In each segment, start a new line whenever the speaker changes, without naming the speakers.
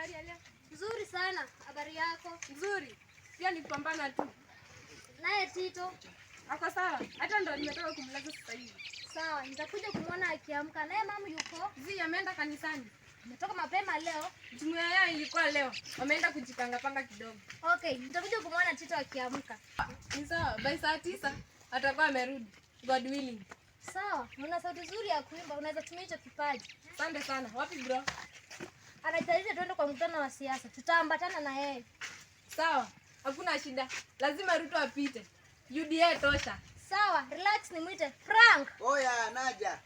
Habari ya leo?
Nzuri sana. Habari yako?
Nzuri. Pia ni kupambana tu.
Naye Tito?
Ako sawa. Hata ndo nimetoka kumlaza sasa hivi.
Sawa, nitakuja kumwona akiamka. Naye mama yuko?
Zi ameenda kanisani.
Ametoka mapema leo.
Jumuiya yao ilikuwa leo. Wameenda kujipanga panga kidogo.
Okay, nitakuja kumwona Tito akiamka.
Ni sawa. By saa 9 atakuwa amerudi. God willing.
Sawa, una sauti nzuri ya kuimba, unaweza tumia hicho kipaji.
Asante sana. Wapi bro?
Anahitaji tuende kwa mkutano wa siasa. Tutaambatana na yeye.
Sawa. Hakuna shida. Lazima Ruto apite. UDA tosha.
Sawa, relax nimwite Frank.
Oya, naja.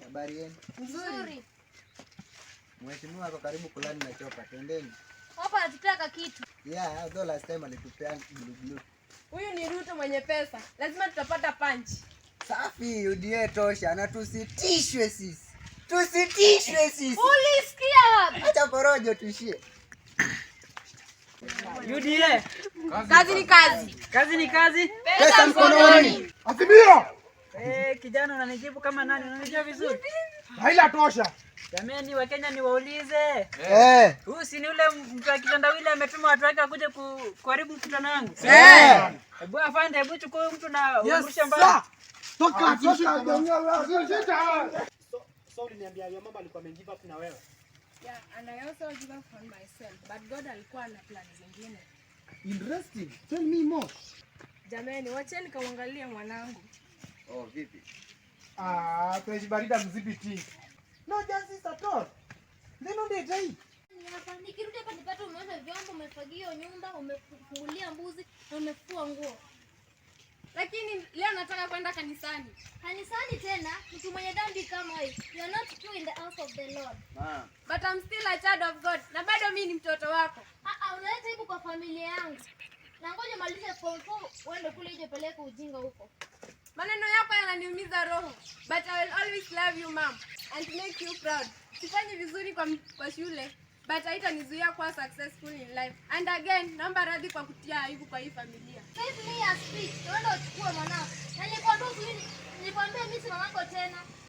Habari yenu?
Nzuri.
Mheshimiwa ako karibu kulani na chopper. Twendeni.
Hapa anatutaka kitu.
Yeah, although last time alitupea blue blue.
Huyu ni Ruto mwenye pesa. Lazima tutapata punch.
Safi, UDA tosha na tusitishwe sisi. Tusitishwe sisi.
Ulisikia wapi?
Acha porojo tuishie.
UDA,
Kazi ni kazi.
Kazi ni kazi.
Pesa mkononi.
Azimio!
Eh, kijana unanijibu kama nani? Unanijua vizuri.
Raila tosha.
Jamani, Wakenya niwaulize.
Eh.
Huyu si ni ule mtu wa kitendawili ametuma watu wake wakuje kuharibu mkutano wangu?
Eh.
Hebu afande, hebu chukua huyu mtu na
Yes,
umrushe mbali.
sir. Toka, toka.
So uliniambia your mama alikuwa amegive up na wewe.
Yeah, and I also give up on myself, but God alikuwa na plan zingine.
Interesting. Tell me more.
Jamani, wacheni kamwangalie mwanangu.
Oh, vipi?
Ah, fresh barida mzibiti. No justice at all. Neno ndio hii.
Ni hapa. Nikirudi hapa nipate umeosha vyombo, umefagia nyumba, umefungulia mbuzi na umefua nguo.
Lakini leo nataka kwenda kanisani.
Kanisani tena, mtu mwenye dhambi kama wewe. You are not true in the house of the Lord.
Ma.
But I'm still a child of God. Na bado mimi ni mtoto wako.
Ah ah, unaleta aibu kwa familia yangu. Na ngoja malize form 4 uende kule ije peleke ujinga huko.
Maneno yako yananiumiza roho. But I will always love you, mom, and make you proud. Sifanyi vizuri kwa shule, but haitanizuia kuwa successful in life. And again, naomba radhi kwa kutia aibu kwa hii familia.
Save me a speech. Uende uchukue mwanao. Na nilikwambia mimi si mamako tena.